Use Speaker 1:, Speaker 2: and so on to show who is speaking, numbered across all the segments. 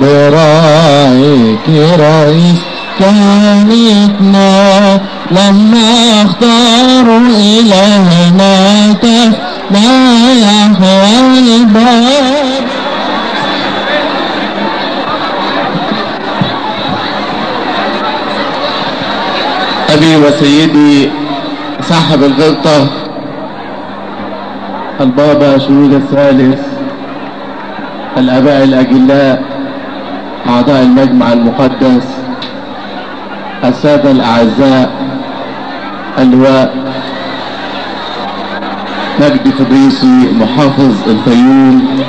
Speaker 1: برايك رئيس كانتنا لما اختاروا إلهنا تفنا يحيى الباب.
Speaker 2: أبي وسيدي صاحب الغلطة البابا شنودة الثالث، الآباء الأجلاء، أعضاء المجمع المقدس، السادة الأعزاء، اللواء مجدي فضيسي محافظ الفيوم،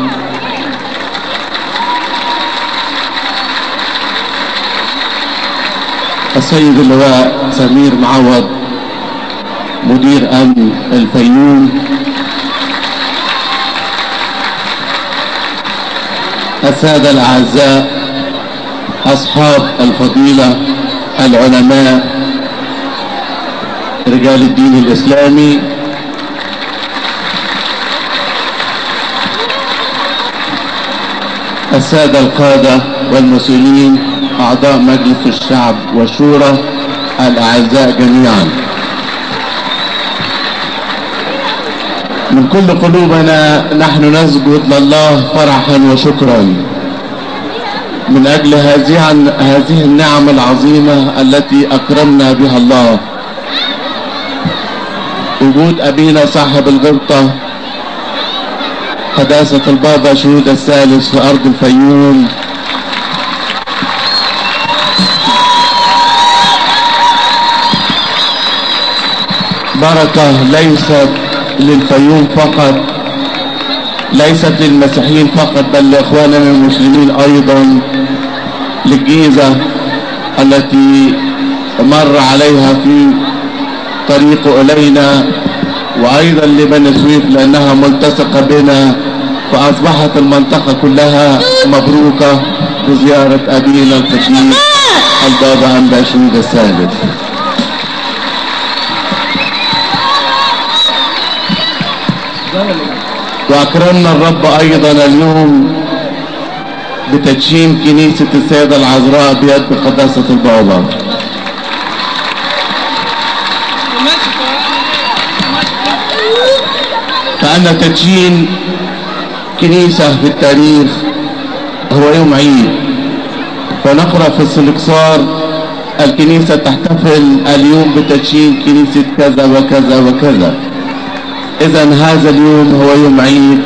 Speaker 2: السيد اللواء سمير معوض مدير أمن الفيوم، السادة الأعزاء، أصحاب الفضيلة، العلماء، رجال الدين الإسلامي، السادة القادة والمسؤولين، أعضاء مجلس الشعب والشورى، الأعزاء جميعا، من كل قلوبنا نحن نسجد لله فرحا وشكرا من أجل هذه النعم العظيمة التي أكرمنا بها الله. وجود أبينا صاحب الغبطة قداسة البابا شنودة الثالث في أرض الفيوم بركة ليست للفيوم فقط، ليست للمسيحيين فقط، بل لإخواننا المسلمين أيضا، للجيزة التي مر عليها في طريقه إلينا، وأيضا لبني سويف لأنها ملتصقة بنا، فأصبحت المنطقة كلها مبروكة بزيارة أبينا القديس البابا أنباشنود الثالث. وأكرمنا الرب أيضا اليوم بتدشين كنيسة السيدة العذراء بيد قداسة البابا. فأن تدشين كنيسة في التاريخ هو يوم عيد، فنقرأ في السنكسار الكنيسة تحتفل اليوم بتدشين كنيسة كذا وكذا وكذا. إذا هذا اليوم هو يوم عيد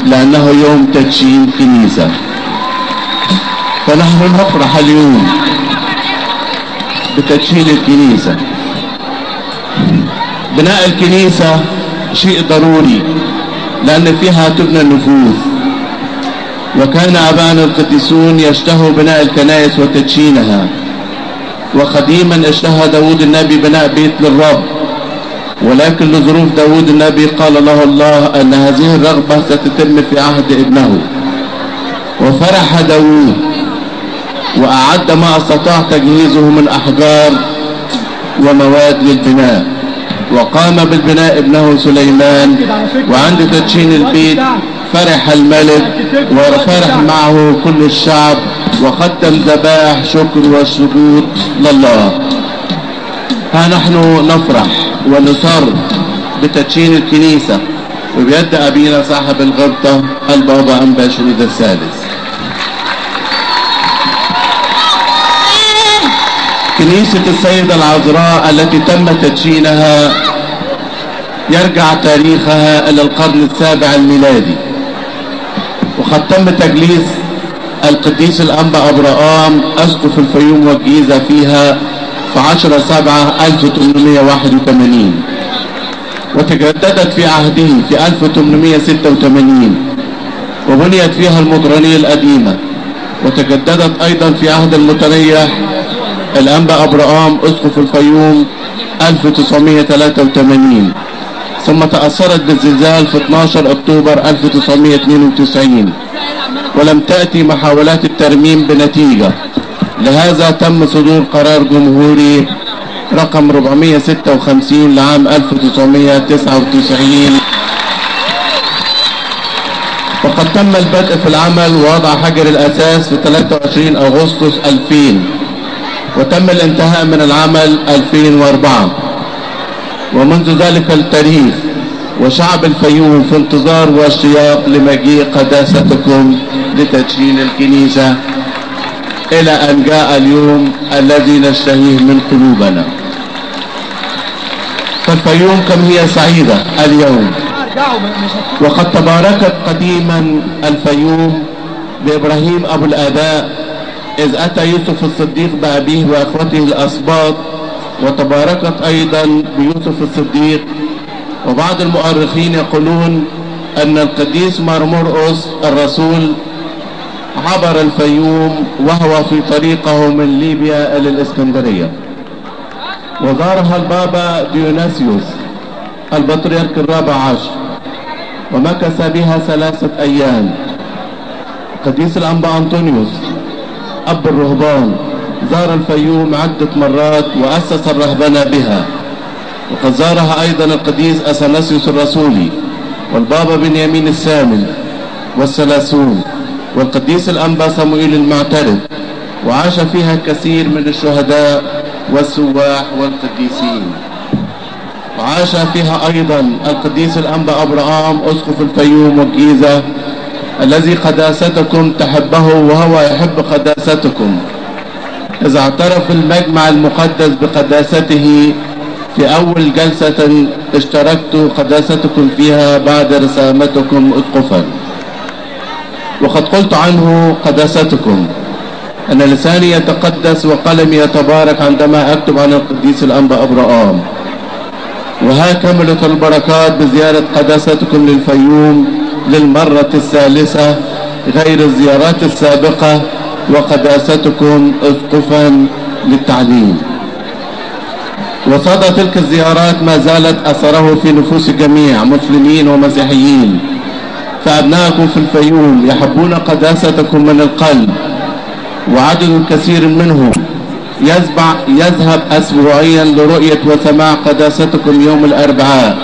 Speaker 2: لأنه يوم تدشين كنيسة، فنحن نفرح اليوم بتدشين الكنيسة. بناء الكنيسة شيء ضروري لأن فيها تبنى النفوس، وكان آباءنا القديسون يشتهوا بناء الكنائس وتدشينها، وقديما اشتهى داود النبي بناء بيت للرب، ولكن لظروف داود النبي قال له الله أن هذه الرغبة ستتم في عهد ابنه. وفرح داود وأعد ما استطاع تجهيزه من أحجار ومواد للبناء، وقام بالبناء ابنه سليمان. وعند تدشين البيت فرح الملك وفرح معه كل الشعب، وقدم ذبائح شكر والسجود لله. ها نحن نفرح ونسر بتدشين الكنيسة وبيد أبينا صاحب الغبطة البابا أنباشنود الثالث. كنيسة السيدة العذراء التي تم تدشينها يرجع تاريخها إلى القرن السابع الميلادي، وقد تم تجليس القديس الأنبا أبراهام أسقف الفيوم والجيزة فيها في 10/7/1881، وتجددت في عهده في 1886، وبنيت فيها المطرانية القديمة، وتجددت أيضا في عهد المتريح الأنبا أبراهام أسقف الفيوم 1983، ثم تأثرت بالزلزال في 12 أكتوبر 1992، ولم تأتي محاولات الترميم بنتيجة. لهذا تم صدور قرار جمهوري رقم 456 لعام 1999، وقد تم البدء في العمل ووضع حجر الأساس في 23 أغسطس 2000، وتم الانتهاء من العمل 2004. ومنذ ذلك التاريخ وشعب الفيوم في انتظار واشتياق لمجيء قداستكم لتدشين الكنيسة، إلى أن جاء اليوم الذي نشتهيه من قلوبنا. فالفيوم كم هي سعيدة اليوم، وقد تباركت قديما الفيوم بإبراهيم أبو الآباء إذ أتى يوسف الصديق بأبيه وأخوته الأسباط، وتباركت أيضا بيوسف الصديق. وبعض المؤرخين يقولون أن القديس مرمرقس الرسول عبر الفيوم وهو في طريقه من ليبيا إلى الإسكندرية، وزارها البابا ديوناسيوس البطريرك الرابع عشر، ومكث بها 3 أيام. القديس الأنبا أنطونيوس أب الرهبان زار الفيوم عدة مرات وأسس الرهبنة بها، وقد زارها أيضا القديس أثناسيوس الرسولي والبابا بنيامين الثامن والثلاثون والقديس الأنبا صموئيل المعترف، وعاش فيها كثير من الشهداء والسواح والقديسين. وعاش فيها أيضا القديس الأنبا أبراهام أسقف الفيوم والجيزة الذي قداستكم تحبه وهو يحب قداستكم، إذا اعترف المجمع المقدس بقداسته في أول جلسة اشتركت قداستكم فيها بعد رسامتكم أسقفا. وقد قلت عنه قداستكم أن لساني يتقدس وقلمي يتبارك عندما أكتب عن القديس الأنبا أبراهام، وها كملت البركات بزيارة قداستكم للفيوم للمرة الثالثة غير الزيارات السابقة، وقداستكم أسقفا للتعليم. وصدى تلك الزيارات ما زالت أثره في نفوس الجميع مسلمين ومسيحيين، فأبنائكم في الفيوم يحبون قداستكم من القلب، وعدد كثير منهم يذهب أسبوعيا لرؤية وسماع قداستكم يوم الأربعاء،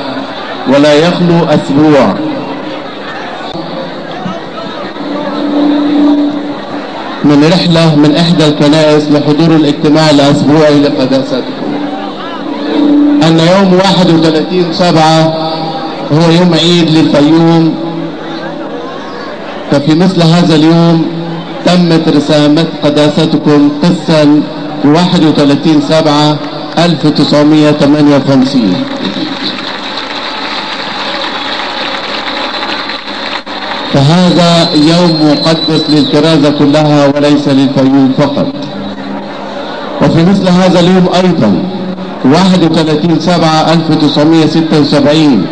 Speaker 2: ولا يخلو أسبوع من رحلة من إحدى الكنائس لحضور الاجتماع الأسبوعي لقداستكم. أن يوم 31/7 هو يوم عيد للفيوم، ففي مثل هذا اليوم تمت رسامة قداستكم قسا في 31/7/1958. فهذا يوم مقدس للكرازة كلها وليس للفيوم فقط. وفي مثل هذا اليوم أيضا 31/7/1976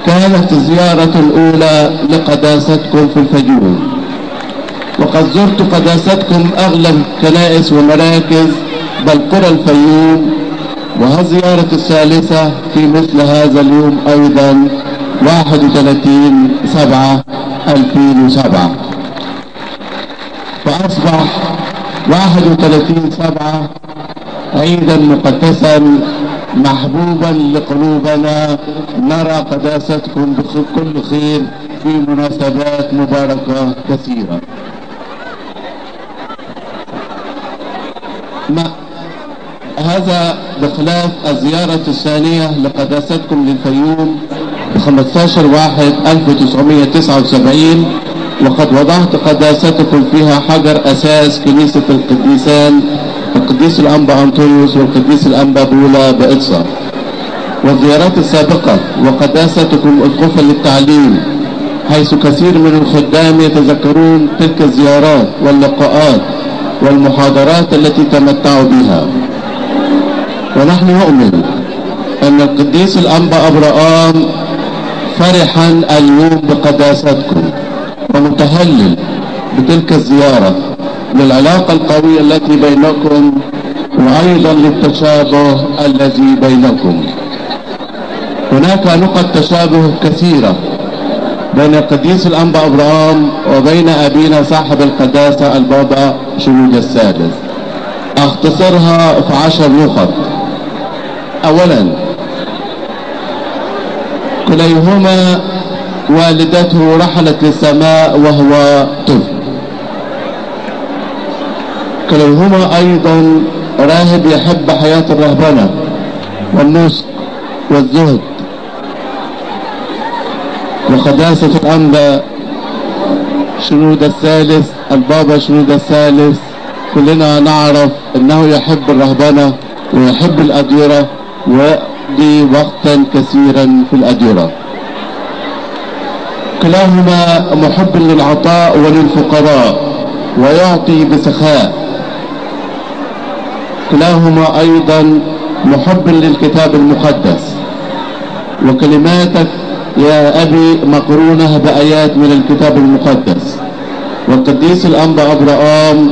Speaker 2: كانت الزيارة الأولى لقداستكم في الفيوم، وقد زرت قداستكم أغلب كنائس ومراكز بل قرى الفيوم، وهالزيارة الثالثة في مثل هذا اليوم أيضا 31/7/2007. فأصبح 31/7 عيدا مقدسا محبوبا لقلوبنا، نرى قداستكم بكل خير في مناسبات مباركة كثيرة. هذا بخلاف الزيارة الثانية لقداستكم للفيوم ب 15/1/1979، وقد وضعت قداستكم فيها حجر أساس كنيسة القديسان القديس الأنبا أنطونيوس والقديس الأنبا بولا بإدصا. والزيارات السابقة وقداستكم أسقفا للتعليم، حيث كثير من الخدام يتذكرون تلك الزيارات واللقاءات والمحاضرات التي تمتعوا بها. ونحن نؤمن أن القديس الأنبا أبراهام فرحا اليوم بقداستكم ومتهلل بتلك الزيارة للعلاقة القوية التي بينكم، وأيضا للتشابه الذي بينكم. هناك نقط تشابه كثيرة بين القديس الأنبا أبراهام وبين أبينا صاحب القداسة البابا شنودة الثالث. أختصرها في 10 نقط. أولا، كليهما والدته رحلت للسماء وهو طفل. كليهما أيضا راهب يحب حياة الرهبنة والنسك والزهد. وقداسة الأنبا شنودة الثالث البابا شنودة الثالث كلنا نعرف أنه يحب الرهبنة ويحب الأديرة ويقضي وقتا كثيرا في الأديرة. كلاهما محب للعطاء وللفقراء ويعطي بسخاء. كلاهما أيضا محب للكتاب المقدس، وكلماتك يا أبي مقرونة بآيات من الكتاب المقدس. والقديس الأنبا أبراهام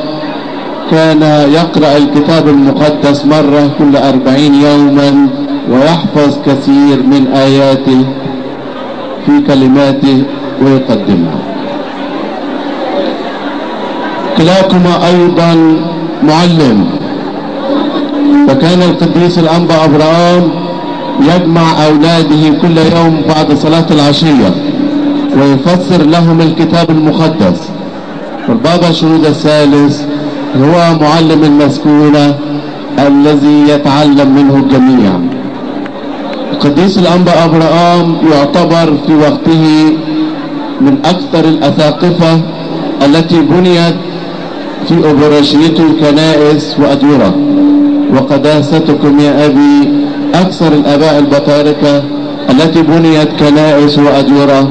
Speaker 2: كان يقرأ الكتاب المقدس مرة كل 40 يوما، ويحفظ كثير من آياته في كلماته ويقدمها. كلاكما أيضا معلم، فكان القديس الأنبا أبراهام يجمع أولاده كل يوم بعد صلاة العشية ويفسر لهم الكتاب المقدس. والبابا شنودة الثالث هو معلم المسكونة الذي يتعلم منه الجميع. القديس الأنبا أبراهام يعتبر في وقته من أكثر الأساقفة التي بنيت في أبرشيته كنائس وأديرة. وقداستكم يا أبي أكثر الآباء البطاركة التي بنيت كنائس وأديرة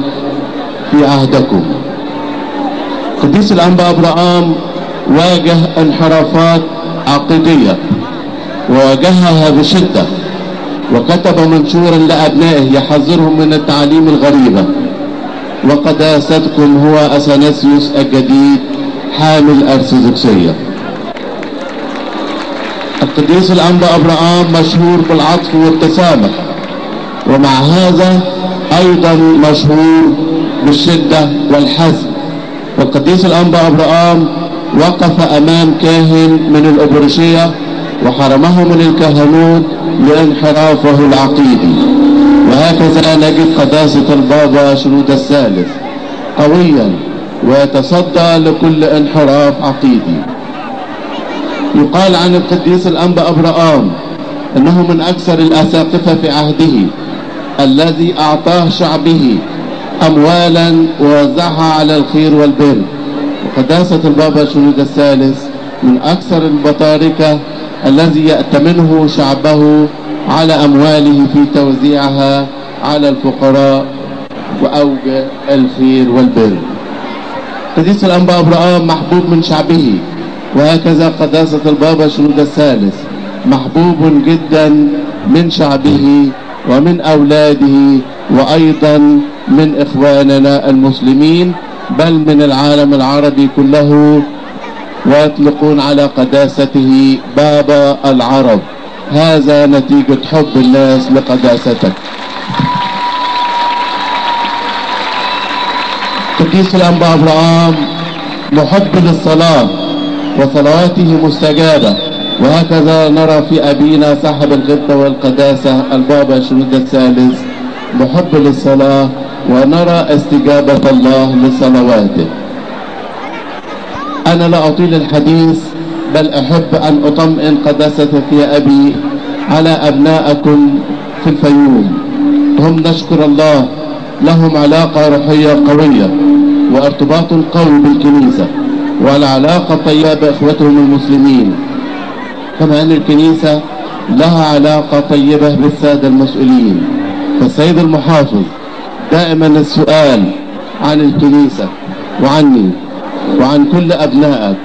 Speaker 2: في عهدكم. القديس الأنبا أبراهام واجه انحرافات عقيدية وواجهها بشدة، وكتب منشورا لأبنائه يحذرهم من التعاليم الغريبة. وقداستكم هو أثناسيوس الجديد حامل الأرثوذكسية. القديس الأنبا أبراهام مشهور بالعطف والتسامح، ومع هذا أيضا مشهور بالشدة والحزم. والقديس الأنبا أبراهام وقف أمام كاهن من الأبرشية وحرمه من الكهنوت لانحرافه العقيدي. وهكذا نجد قداسة البابا شنودة الثالث قويا ويتصدى لكل انحراف عقيدي. يقال عن القديس الأنبا أبراهام انه من اكثر الاساقفة في عهده الذي اعطاه شعبه اموالا ووزعها على الخير والبر. وقداسة البابا شنودة الثالث من اكثر البطاركة الذي يأتمنه شعبه على امواله في توزيعها على الفقراء واوجه الخير والبر. قديس الأنبا أبراهام محبوب من شعبه، وهكذا قداسة البابا شنودة الثالث محبوب جدا من شعبه ومن أولاده وأيضا من إخواننا المسلمين بل من العالم العربي كله، ويطلقون على قداسته بابا العرب. هذا نتيجة حب الناس لقداستك. قديس الأنبا أبراهام محب للصلاة وصلواته مستجابة، وهكذا نرى في أبينا صاحب الغبطة والقداسة البابا شنودة الثالث محب للصلاة، ونرى استجابة الله لصلواته. أنا لا أطيل الحديث بل أحب أن أطمئن قداستك يا أبي على أبنائكم في الفيوم. هم نشكر الله لهم علاقة روحية قوية وارتباط قوي بالكنيسة، والعلاقة طيبة بإخوتهم المسلمين، كما أن الكنيسة لها علاقة طيبة بالسادة المسؤولين. فالسيد المحافظ دائما السؤال عن الكنيسة وعني وعن كل أبنائك،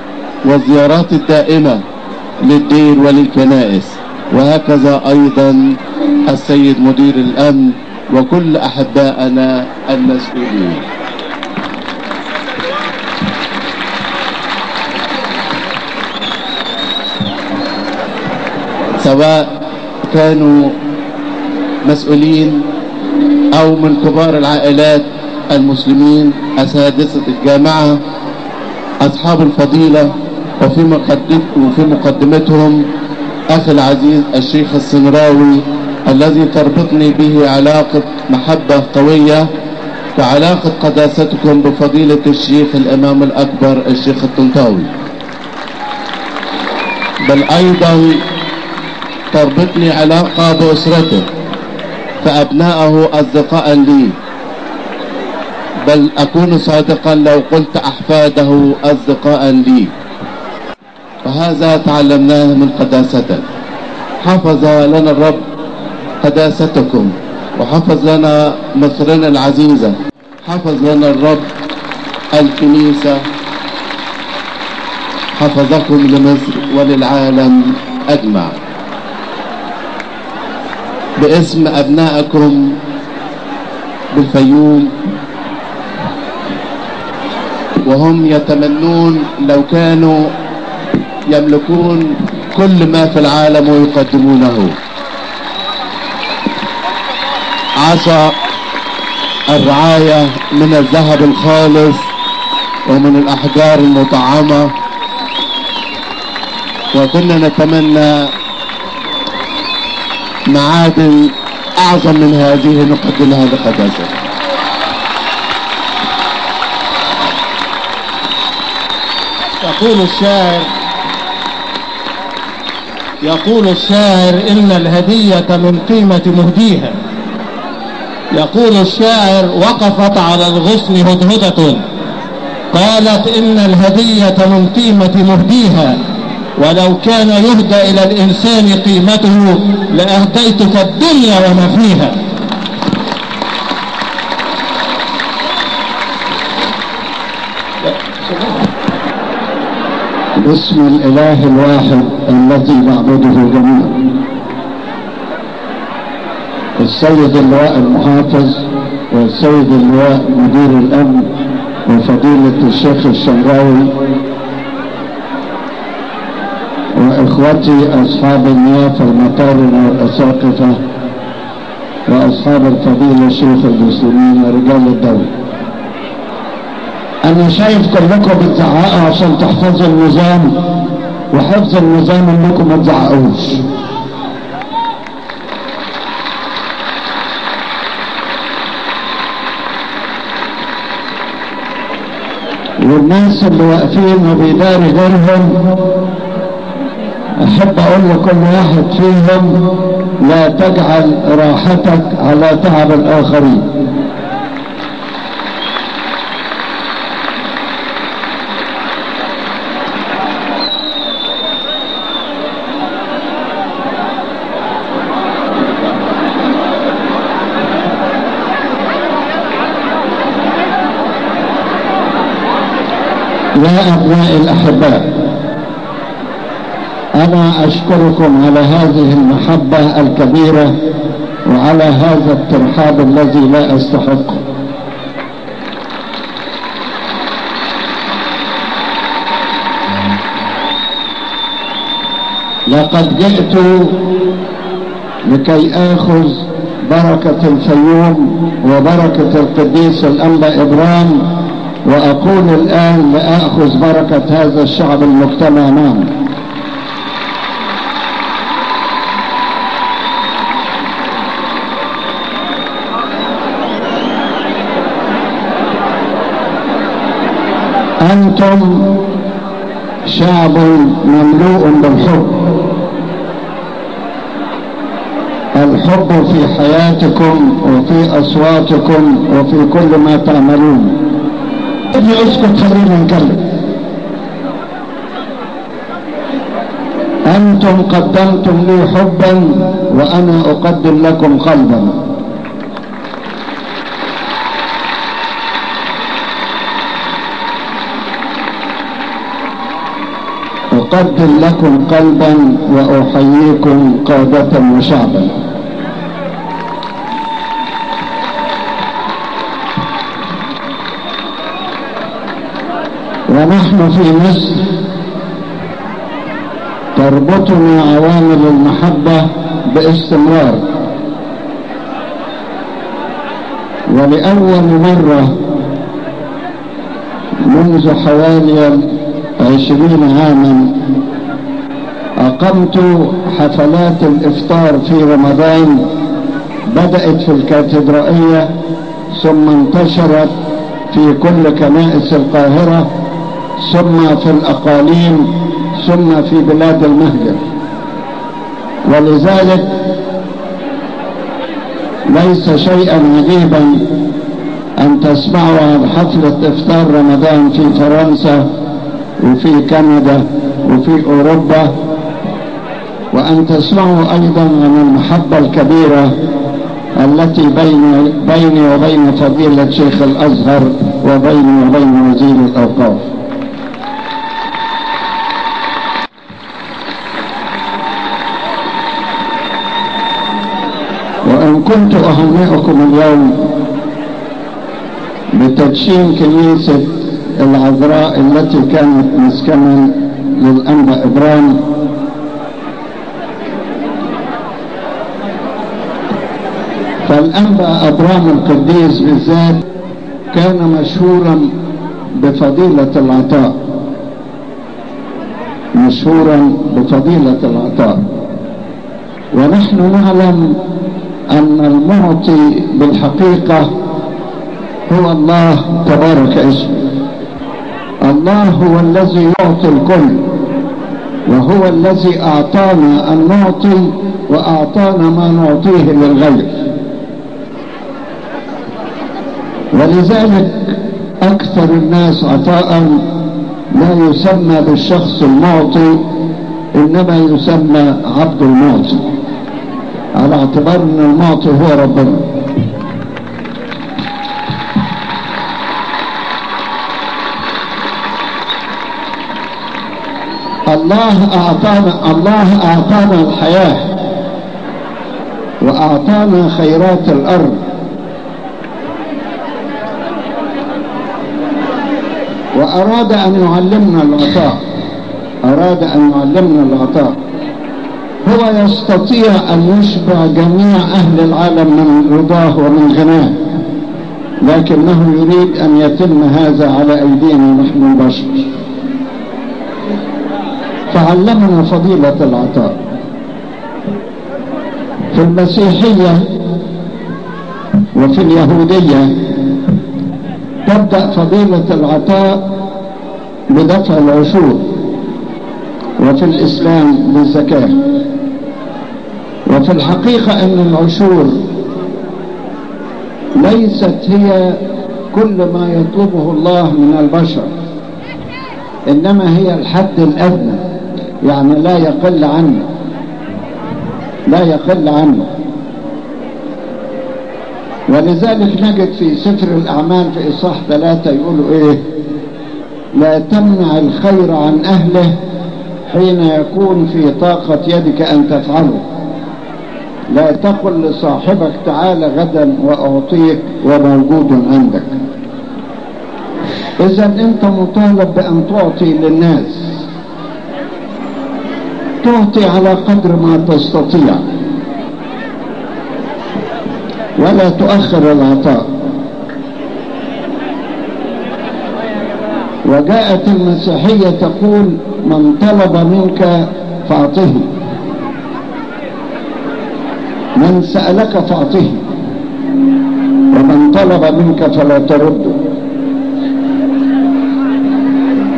Speaker 2: والزيارات الدائمة للدير وللكنائس، وهكذا أيضا السيد مدير الأمن وكل أحبائنا المسؤولين. سواء كانوا مسؤولين أو من كبار العائلات المسلمين، أساتذة الجامعة، أصحاب الفضيلة، وفي مقدمتهم أخي العزيز الشيخ السنراوي الذي تربطني به علاقة محبة قوية، وعلاقة قداستكم بفضيلة الشيخ الإمام الأكبر الشيخ الطنطاوي، بل أيضا تربطني علاقة بأسرته، فأبناءه أصدقاء لي، بل أكون صادقا لو قلت أحفاده أصدقاء لي. وهذا تعلمناه من قداستك. حفظ لنا الرب قداستكم، وحفظ لنا مصرنا العزيزة، حفظ لنا الرب الكنيسة، حفظكم لمصر وللعالم أجمع. باسم أبنائكم بالفيوم، وهم يتمنون لو كانوا يملكون كل ما في العالم ويقدمونه، عصا الرعاية من الذهب الخالص ومن الأحجار المطعمة، وكنا نتمنى معادن أعظم من هذه نقدمها لقداسة.
Speaker 1: يقول الشاعر إن الهدية من قيمة مهديها. يقول الشاعر وقفت على الغصن هدهدة قالت إن الهدية من قيمة مهديها، ولو كان يهدى إلى الإنسان قيمته لأهديتك الدنيا وما فيها.
Speaker 3: باسم الإله الواحد الذي نعبده جميعا. السيد اللواء المحافظ والسيد اللواء مدير الأمن وفضيلة الشيخ الشنراوي وإخوتي أصحاب النيافة المطارن والأساقفة وأصحاب الفضيلة شيوخ المسلمين ورجال الدولة. أنا شايف كلكم بتزعقوا عشان تحفظوا النظام، وحفظ النظام انكم ما تزعقوش. والناس اللي واقفين وبيداري غيرهم، احب اقول لكل واحد فيهم لا تجعل راحتك على تعب الاخرين. يا أبنائي الأحباء، أنا أشكركم على هذه المحبة الكبيرة وعلى هذا الترحاب الذي لا أستحقه. لقد جئت لكي آخذ بركة الفيوم وبركة القديس الأنبا إبراهيم، وأقول الآن لآخذ بركة هذا الشعب المجتمع معنا. أنتم شعب مملوء بالحب، الحب في حياتكم وفي أصواتكم وفي كل ما تعملون. ابني اسكت خلينا نتكلم. أنتم قدمتم لي حبا وأنا أقدم لكم قلبا. أقدم لكم قلبا وأحييكم قادة وشعبا. ونحن في مصر تربطنا عوامل المحبة باستمرار، ولأول مرة منذ حوالي 20 عاما أقمت حفلات الإفطار في رمضان، بدأت في الكاتدرائية ثم انتشرت في كل كنائس القاهرة ثم في الأقاليم ثم في بلاد المهجر. ولذلك ليس شيئا عجيبا أن تسمعوا عن حفلة إفطار رمضان في فرنسا وفي كندا وفي أوروبا، وأن تسمعوا أيضا عن المحبة الكبيرة التي بيني وبين فضيلة شيخ الأزهر وبيني وبين وزير الأوقاف. وإن كنت أهنئكم اليوم بتدشين كنيسة العذراء التي كانت مسكنا للأنبا إبراهيم، فالأنبا إبراهيم القديس بالذات كان مشهورا بفضيلة العطاء، مشهورا بفضيلة العطاء. ونحن نعلم أن المعطي بالحقيقة هو الله تبارك اسمه. الله هو الذي يعطي الكل، وهو الذي أعطانا أن نعطي وأعطانا ما نعطيه للغير. ولذلك أكثر الناس عطاء لا يسمى بالشخص المعطي، إنما يسمى عبد المعطي، على اعتبار أن المعطي هو ربنا. الله أعطانا الحياة، وأعطانا خيرات الأرض، وأراد أن يعلمنا العطاء، أراد أن يعلمنا العطاء. هو يستطيع أن يشبع جميع أهل العالم من رضاه ومن غناه، لكنه يريد أن يتم هذا على أيدينا نحن البشر، فعلمنا فضيلة العطاء. في المسيحية وفي اليهودية تبدأ فضيلة العطاء بدفع العشور، وفي الإسلام بالزكاة. وفي الحقيقة أن العشور ليست هي كل ما يطلبه الله من البشر، إنما هي الحد الأدنى، يعني لا يقل عنه، لا يقل عنه. ولذلك نجد في سفر الأعمال في إصحاح 3 يقولوا إيه: لا تمنع الخير عن أهله حين يكون في طاقة يدك أن تفعله، لا تقل لصاحبك تعال غدا وأعطيك وموجود عندك. إذا أنت مطالب بأن تعطي للناس، تعطي على قدر ما تستطيع ولا تؤخر العطاء. وجاءت المسيحية تقول: من طلب منك فأعطه، من سألك فأعطه، ومن طلب منك فلا ترده.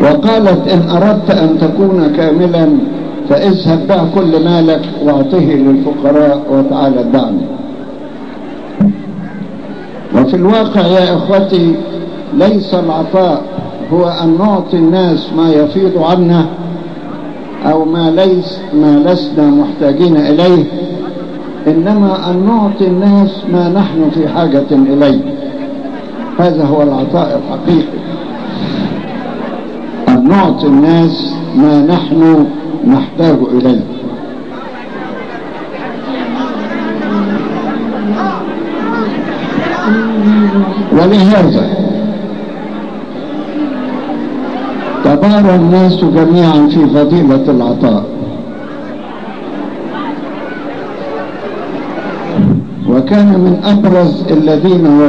Speaker 3: وقالت: إن أردت أن تكون كاملا فاذهب بع كل مالك واعطه للفقراء وتعال اتبعني. وفي الواقع يا إخوتي ليس العطاء هو أن نعطي الناس ما يفيض عنا أو ما لسنا محتاجين إليه، إنما أن نعطي الناس ما نحن في حاجة إليه. هذا هو العطاء الحقيقي، أن نعطي الناس ما نحن نحتاج إليه. ولهذا تبارى الناس جميعا في فضيلة العطاء. وكان من أبرز الذين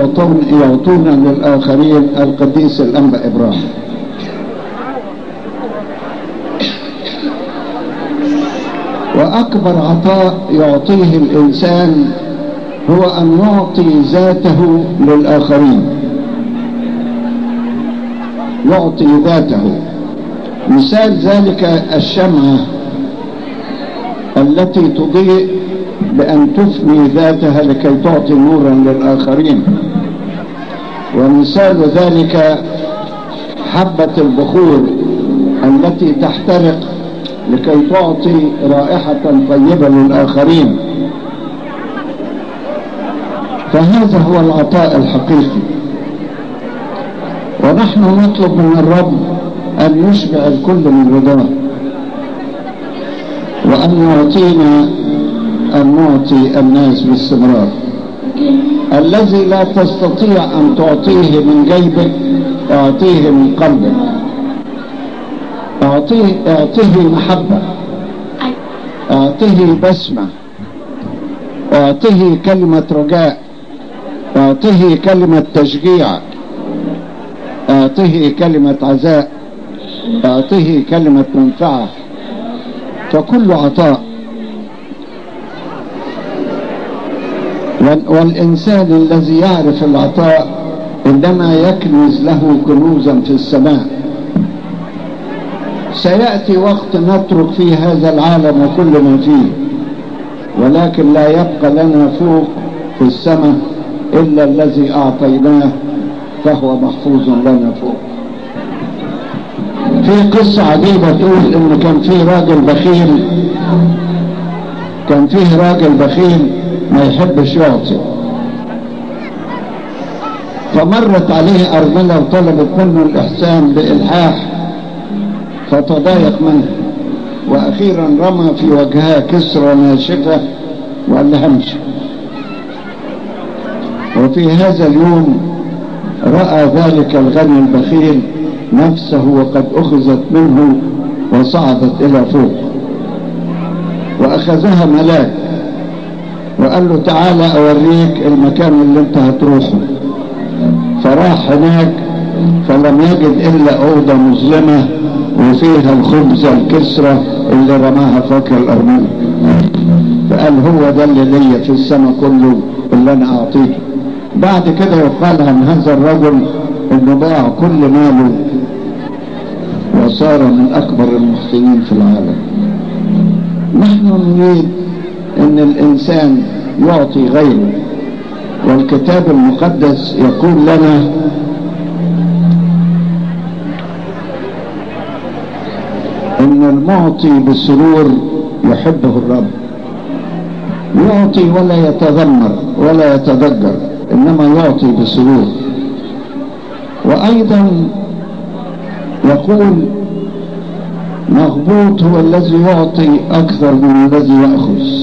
Speaker 3: يعطون للآخرين القديس الأنبا إبراهيم. وأكبر عطاء يعطيه الإنسان هو أن يعطي ذاته للآخرين، يعطي ذاته. مثال ذلك الشمعة التي تضيء بأن تفني ذاتها لكي تعطي نورا للآخرين. ومثال ذلك حبة البخور التي تحترق لكي تعطي رائحة طيبة للآخرين. فهذا هو العطاء الحقيقي. ونحن نطلب من الرب أن يشبع الكل من رضاه، وأن يعطينا أن نعطي الناس باستمرار. الذي لا تستطيع أن تعطيه من جيبك أعطيه من قلبك، أعطيه محبة، أعطيه بسمة، أعطيه كلمة رجاء، أعطيه كلمة تشجيع، أعطيه كلمة عزاء، أعطيه كلمة منفعة. فكل عطاء. والإنسان الذي يعرف العطاء إنما يكنز له كنوزا في السماء. سيأتي وقت نترك فيه هذا العالم وكل ما فيه، ولكن لا يبقى لنا فوق في السماء إلا الذي أعطيناه، فهو محفوظ لنا فوق. في قصة عجيبة تقول إن كان فيه راجل بخيل ما يحبش يعطي، فمرت عليه أرملة وطلبت منه الإحسان بإلحاح، فتضايق منها، وأخيرا رمى في وجهها كسرة ناشفة وقال لها امشي. وفي هذا اليوم رأى ذلك الغني البخيل نفسه وقد أخذت منه وصعدت إلى فوق، وأخذها ملاك وقال له تعالى أوريك المكان اللي انت هتروحه. فراح هناك فلم يجد إلا أوضة مظلمة وفيها الخبزة الكسرة اللي رماها فاكر الأرملة. فقال هو ده اللي ليا في السماء كله اللي أنا أعطيته. بعد كده يقال عن هذا الرجل إنه باع كل ماله وصار من أكبر المحسنين في العالم. نحن نريد إن الإنسان يعطي غيره، والكتاب المقدس يقول لنا إن المعطي بسرور يحبه الرب. يعطي ولا يتذمر ولا يتضجر، إنما يعطي بسرور. وأيضا يقول مغبوط هو الذي يعطي أكثر من الذي يأخذ.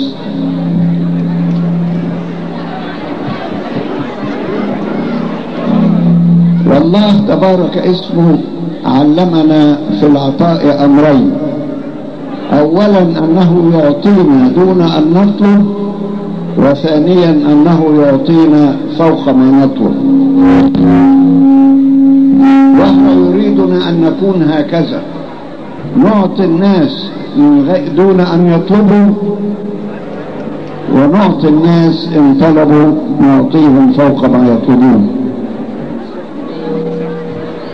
Speaker 3: والله تبارك اسمه علمنا في العطاء أمرين: أولا أنه يعطينا دون أن نطلب، وثانيا أنه يعطينا فوق ما نطلب. وهو يريدنا أن نكون هكذا، نعطي الناس دون أن يطلبوا، ونعطي الناس إن طلبوا نعطيهم فوق ما يطلبون.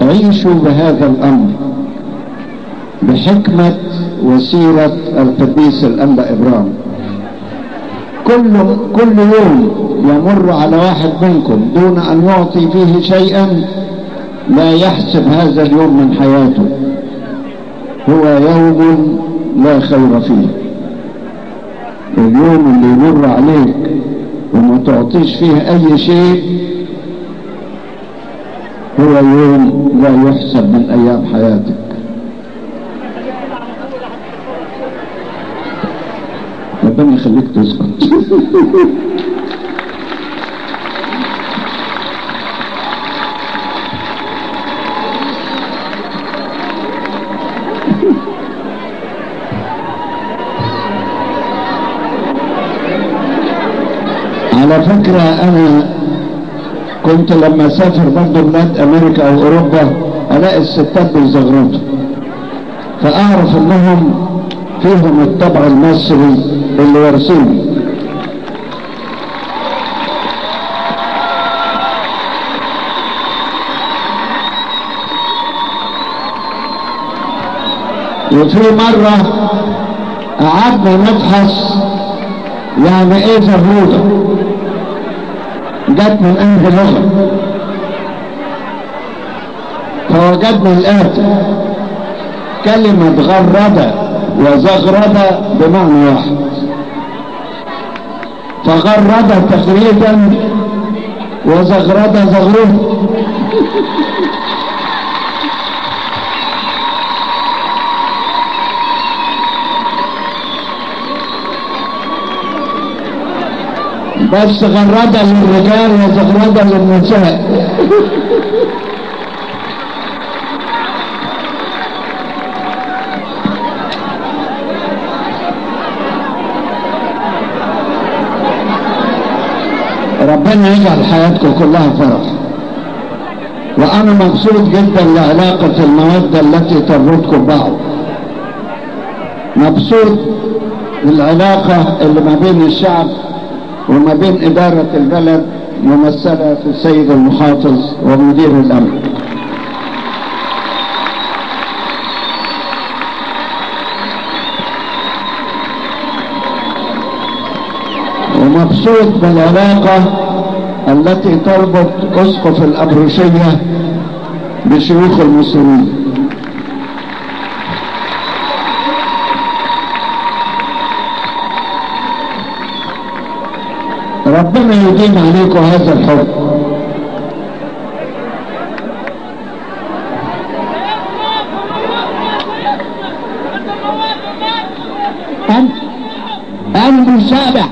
Speaker 3: عيشوا بهذا الأمر بحكمة وسيرة القديس الأنبا إبراهيم. كل يوم يمر على واحد منكم دون أن يعطي فيه شيئا لا يحسب هذا اليوم من حياته، هو يوم لا خير فيه. اليوم اللي يمر عليك وما تعطيش فيه أي شيء هو يوم لا يحسب من أيام حياتك. ربنا يخليك تسكت. على فكرة أنا كنت لما أسافر برضه بلاد أمريكا أو أوروبا ألاقي الستات بيزغرطوا، فأعرف أنهم فيهم الطبع المصري اللي ورثوني. وفي مرة قعدنا نبحث يعني ايه زغروطة، جت من انهي لغة، فوجدنا الآتي: كلمة غردة وزغردة بمعنى واحد، فغردة تغريدا وزغردة زغروطة. بس غردة للرجال وزغردة للنساء. ربنا يجعل حياتكم كلها فرح. وأنا مبسوط جدا لعلاقة المودة التي تربطكم ببعض، مبسوط بالعلاقة اللي ما بين الشعب وما بين إدارة البلد ممثلة في السيد المحافظ ومدير الأمن. ومبسوط بالعلاقة التي تربط أسقف الأبروشية بشيوخ المسلمين. ربنا يديم عليكم هذا الحب. أنا مش سابع.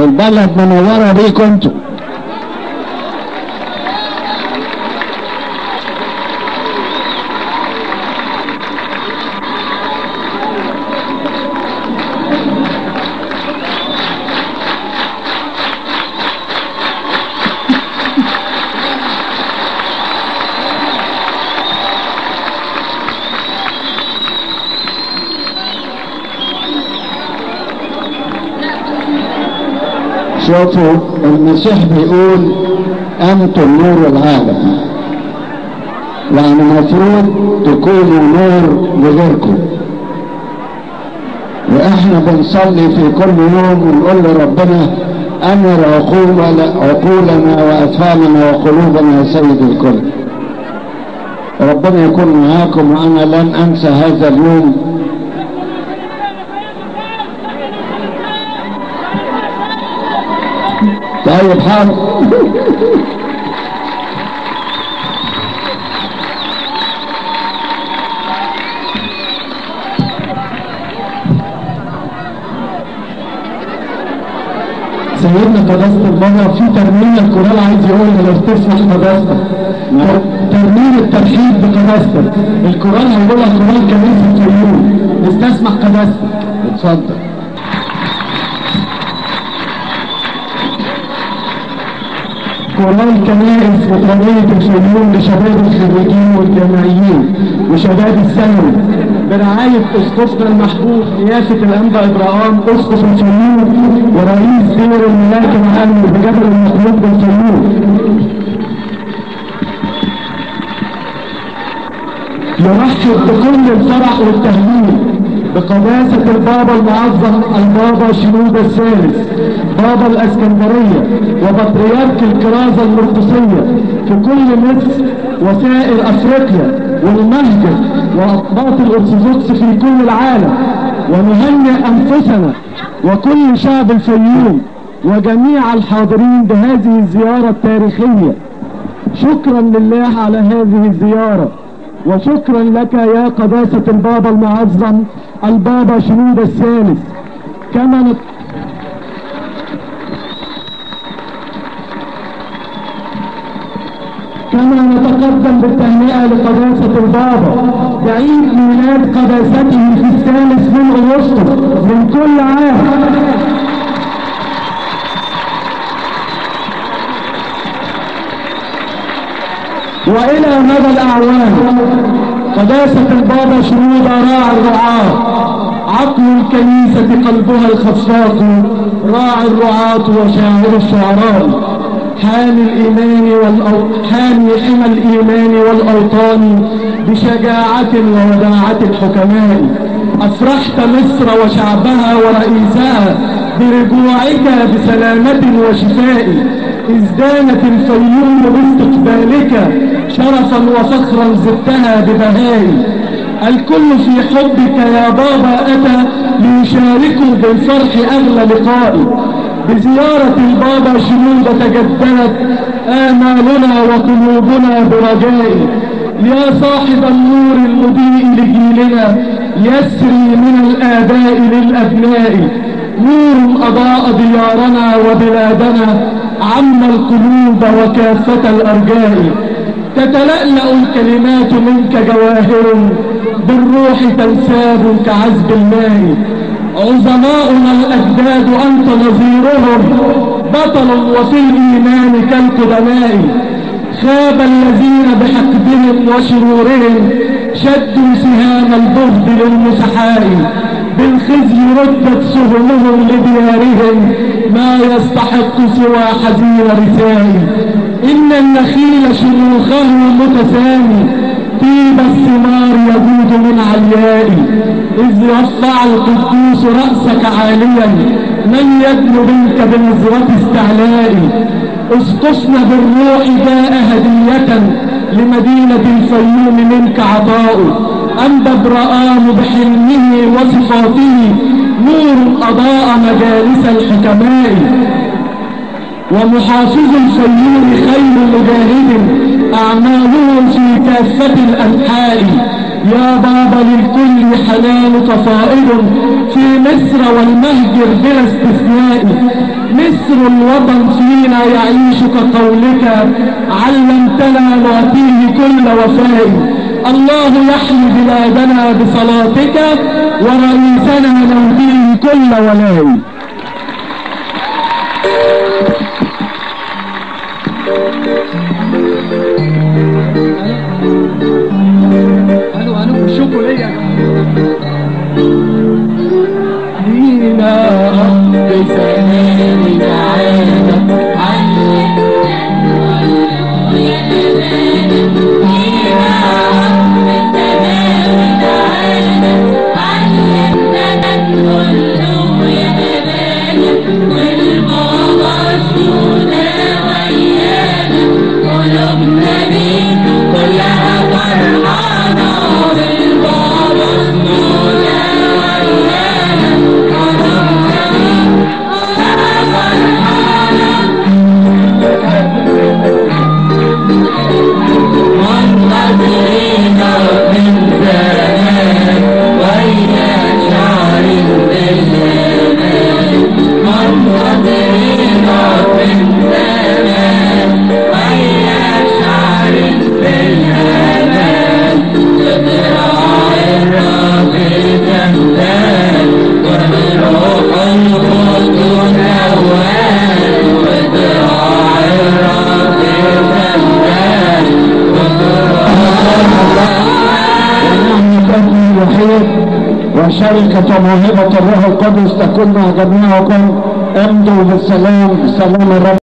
Speaker 3: والبلد منورة بيكم انتوا. شوفوا المسيح بيقول أنتم نور العالم، يعني المفروض تكونوا نور لغيركم. وإحنا بنصلي في كل يوم ونقول لربنا أنر عقولنا وأفهامنا وقلوبنا يا سيد الكل. ربنا يكون معاكم، وأنا لن أنسى هذا اليوم. طيب حاضر.
Speaker 4: سيدنا قداسة البابا في ترميم الكورال عايز يقولها لو تسمح قداستك. ترميم الترحيب بقداستك. الكورال هيقولها كورال كنيسة الفيوم. نستسمح قداستك.
Speaker 3: اتفضل.
Speaker 4: كورال كنائس وطنية الفيوم لشباب الخريجين والجامعيين وشباب الثانوي برعاية أسقفنا المحبوب نيافة الأنبا إبراهام أسقف الفيوم ورئيس دير الملاك العام بجبل المخلوق بالفيوم، يرحب بكل الفرح والتهليل بقداسة البابا المعظم البابا شنودة الثالث بابا الاسكندرية وبطريرك الكرازة المرقسية في كل مصر وسائر افريقيا والمهجر واقباط الارثوذكس في كل العالم، ونهنئ انفسنا وكل شعب الفيوم وجميع الحاضرين بهذه الزيارة التاريخية. شكرا لله على هذه الزيارة، وشكرا لك يا قداسة البابا المعظم البابا شنودة الثالث. كما نتقدم بالتهنئة لقداسة البابا بعيد ميلاد قداسته في 3 أغسطس من كل عام. وإلى مدى الأعوام قداسة البابا شنودة راعي الرعاة، عقل الكنيسة قلبها الخفاق، راعي الرعاة وشاعر الشعراء، حامي حمى الإيمان والأوطان بشجاعة ووداعة الحكماء. أفرحت مصر وشعبها ورئيسها برجوعك بسلامة وشفاء، ازدانت الفيوم باستقبالك شرفا وفخرا زدتها ببهاء. الكل في حبك يا بابا أتى ليشاركوا بالفرح أغلى لقاء. بزيارة البابا شنودة تجددت آمالنا وقلوبنا برجاء. يا صاحب النور المضيء لجيلنا يسري من الآباء للأبناء، نور أضاء ديارنا وبلادنا عم القلوب وكافة الأرجاء. تتلألأ الكلمات منك جواهر بالروح تنساب كعذب الماء. عظماؤنا الأجداد أنت نظيرهم بطل وفي الإيمان كالقدماء. خاب الذين بحقدهم وشرورهم شدوا سهام البغض للمسحاء. بالخزي ردت سهمهم لديارهم ما يستحق سوى حزين رثاء. إن النخيل شموخه متسامي طيب الثمار يجود من علياء. إذ يرفع القدوس رأسك عاليا من يدنو منك بنظرة استعلاء. اسقفنا بالروح جاء هدية لمدينة الفيوم منك عطاء. أنبى إبراهام بحلمه وصفاته نور أضاء مجالس الحكماء. ومحافظ الفيوم خير مجاهد أعماله في كافة الأنحاء. يا بابا للكل حنانك فائض في مصر والمهجر بلا استثناء. مصر الوطن فينا يعيش كقولك علمتنا نعطيه كل وفاء. الله يحيي بلادنا بصلاتك ورئيسنا نهديه كل ولاء. قالوا شوفوا ليا لينا رب سلام عالم وشركة موهبة الروح القدس تكون مع جميعكم. امضوا بالسلام، سلام الرب.